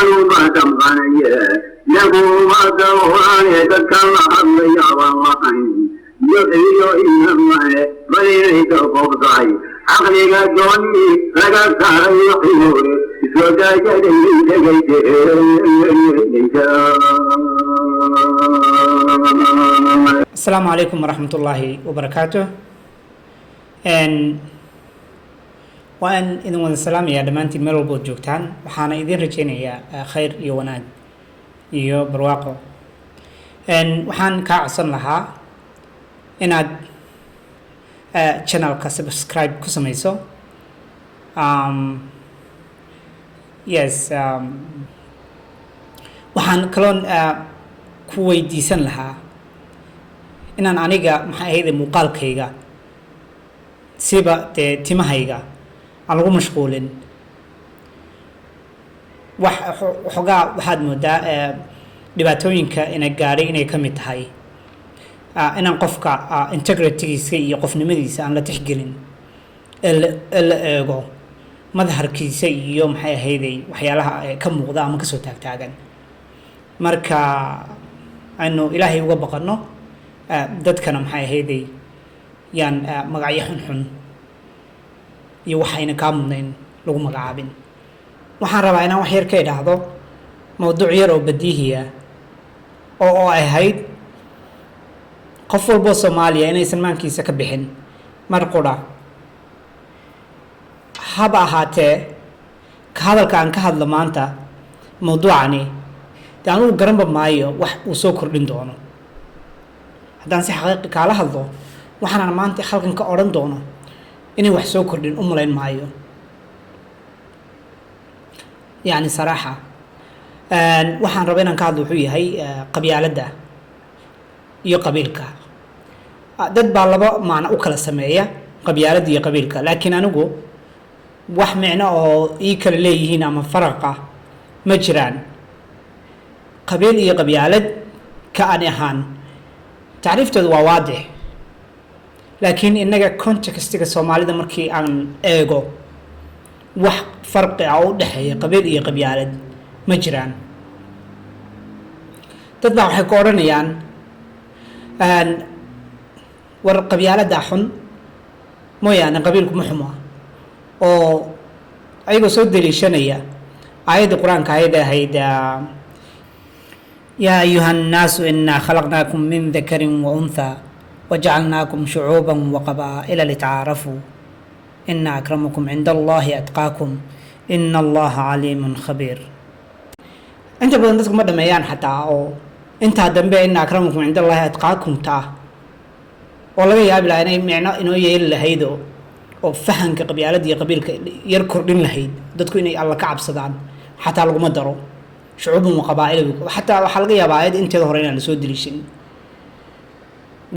Xanuun baa damqanaye, naguma dawrane, dadka la hadlayaabaan lahayn iyo inamae, bal inay doqobtahay caqliga dooni laga saaray xiyoore soo daajaday dhegaydeeysa. Asalaamu calaykum waraxmat ullaahi wabarakaatu. Waan idin wada salaamayaa dhammaantiin meel walba ood joogtaan, waxaana idin rajeynayaa khayr iyo wanaag iyo barwaaqo. Waxaan kaa codsan lahaa inaad channelka subscribe ku sameyso. Yes, waxaan kaloon ku weydiisan lahaa inaan aniga, maxay ahayde, muuqaalkayga siba dee timahayga aan lagu mashquulin. Wax waxoogaa waxaad moodaa dhibaatooyinka ina gaadhay inay ka mid tahay inaan qofka integritygiisa iyo qofnimadiisa aan la tixgelin ee la eego madharkiisa iyo, maxay ahayday, waxyaalaha ka muuqda ama kasoo taagtaagan. Marka aynu Ilaahay uga baqano dadkana, maxay ahayday, yaan magacyo xunxun iyo waxayna kaa mudnayn lagu magacaabin. Waxaan rabaa inaan wax yar ka idhaahdo mawduuc yar oo badiihiya oo ay ahayd qof walboo Soomaaliya inaysan maankiisa ka bixin mar qura. Haba ahaatee, ka hadalka aan ka hadlo maanta mawduucani dee anugu garanba maayo wax uu soo kordhin doono. Haddaan si xaqiiqi kaala hadlo, waxaanan maanta halkan ka odhan doono inay wax soo kordhin u malayn maayo. Yacni saraaxa, waxaan raba inaan ka hadlo wuxuu yahay qabyaaladda iyo qabiilka. Dad baa laba macno u kala sameeya qabyaaladda iyo qabiilka, laakiin anigu wax micno oo ii kala leeyihiin ama faraqa ma jiraan. Qabiil iyo qabyaalad ka ani ahaan tacriiftooda waa waadix, laakiin innaga contextiga Soomaalida markii aan eego, wax farqi ah oo u dhexeeya qabiil iyo qabyaalad ma jiraan. Dad baa waxay ku odhanayaan, "War, qabyaaladdaa xun mooyaane qabiilku ma xuma," oo ayagoo soo daliishanaya aayadda Qur-aanka ayada ahayd, "Yaa ayuha annaasu inaa khalaqnaakum min dakarin wa unthaa wajacalnaakum shucuuban waqabaa'ila litacaarafuu ina akramakum cinda Allahi atqaakum ina Allaha caliimun khabiir. Inta badan dadku ma dhameeyaan xataa oo intaa dambe, "ina akramakum cinda Allahi atqaakum" ta ah, oo laga yaabi lahaa inay micno inoo yeeli lahayd oo fahanka qabyaaladda iyo qabiilka yar kordhin lahayd, dadku inay Alla ka cabsadaan, xataa laguma daro "shucuubun wa qabaa'il". Xataa waxaa laga yaabaa aayadda inteeda hore inaan lasoo deliishin.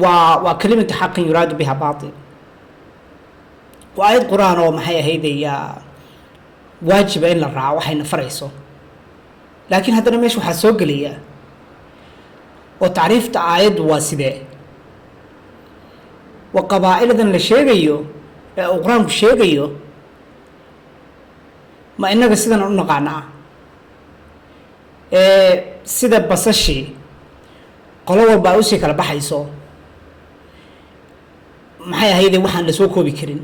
Waa kalimatu xaqin yuraadu biha baatil. Waa aayad Qur-aan oo, maxay ahayday, waajiba in la raaco waxayna farayso, laakiin haddana meesha waxaa soo gelaya oo tacriifta aayaddu waa sidee? Wa qabaa'iladan la sheegayo ee uu Qur-aanku sheegayo, ma innaga sidan u naqaanaa ee sida basashii qolo walba ay usii kala baxayso, maxay ahayde, waxaan lasoo koobi karin?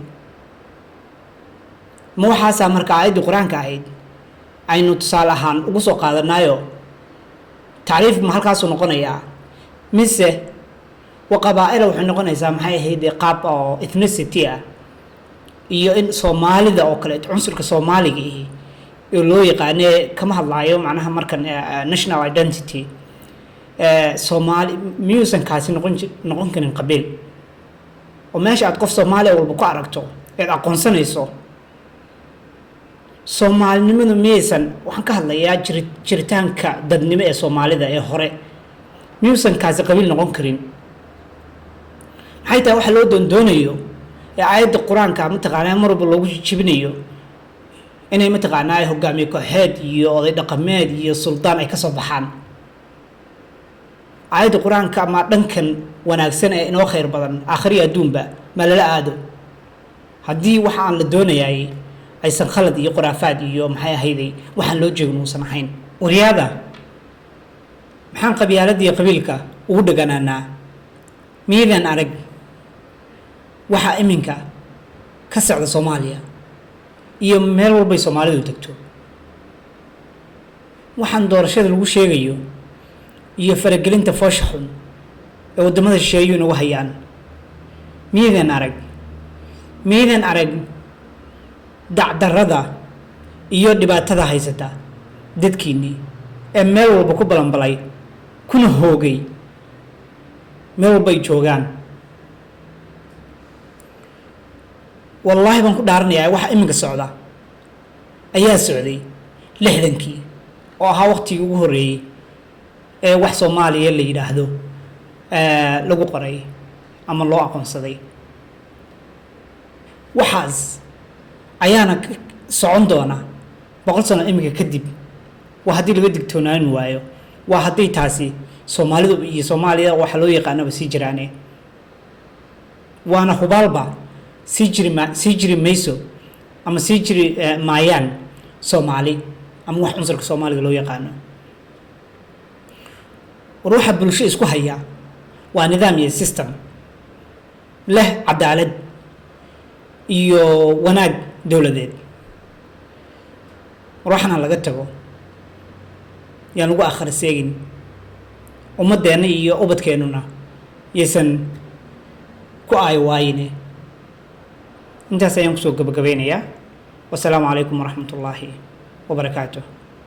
Ma waxaasaa marka aayaddii Qur-aanka ahayd aynu tusaale ahaan ugu soo qaadanaayo? Tacriif ma halkaasuu noqonayaa, mise wa qabaa'ila waxay noqonaysaa, maxay ahayd, qaab oo ethnicity ah iyo in Soomaalida oo kale cunsurka Soomaaliga ihi oo loo yaqaane? Kama hadlaayo macnaha markan national identity Soomaali. Miyuusan kaasi noqon karin qabiil, oo meesha aad qof Soomaaliya walba ku aragto eed aqoonsanayso Soomaalinimadu? Miyaysan, waxaan ka hadlayaa jiritaanka dadnimo ee Soomaalida ee hore, miyuusan kaasi qabiil noqon karin? Maxay tahay waxa loo doondoonayo ee aayadda Qur-aanka, mataqaanaa, mar walba loogu jibinayo inay, mataqaanaa, hogaamiye kooxeed iyo oday dhaqameed iyo suldaan ay kasoo baxaan aayadda Qur-aanka? Ama dhankan wanaagsan ee inoo khayr badan aakhiriya adduunba ma lala aado, haddii waxa aan la doonayay aysan khalad iyo khuraafaad iyo, maxay ahayday, waxaan loo jeegin uusan ahayn? Waryaada, maxaan qabyaaladda iyo qabiilka ugu dheganaanaa? Miyadan arag waxaa iminka ka socda Soomaaliya iyo meel walbay Soomaalidu tagto? Waxaan doorashada lagu sheegayo iyo faragelinta foosha xun ee waddamada shisheeyuu nagu hayaan, miyadan arag? Miyadan arag dacdarrada iyo dhibaatada haysata dadkiinnii ee meel walba ku balanbalay kuna hoogay meel walba ay joogaan? Wallaahi baan ku dhaaranayaa, waxa iminka socda ayaa socday 60-kii, oo ahaa waqtigii ugu horreeyey ee wax Soomaaliya la yidhaahdo lagu qoray ama loo aqoonsaday. Waxaas ayaana socon doona 100 sano iminka kadib, waa haddii laga digtoonaan waayo, waa haddii taasi Soomaalidu iyo Soomaaliya waxa loo yaqaanaba sii jiraane. Waana hubaalba sii jiri ma sii jiri mayso ama sii jiri maayaan Soomaali ama wax cunsurka Soomaaliga loo yaqaano. War, waxa bulsho isku haya waa nidaam iyo system leh cadaalad iyo wanaag dowladeed. War, waxana laga tago, yaan lagu akhri seegin ummadeenna iyo ubadkeennuna yaysan ku aayo waayine. Intaas ayaan kusoo gabagabeynayaa. Wasalaamu calaykum waraxmat ullaahi wabarakaatuh.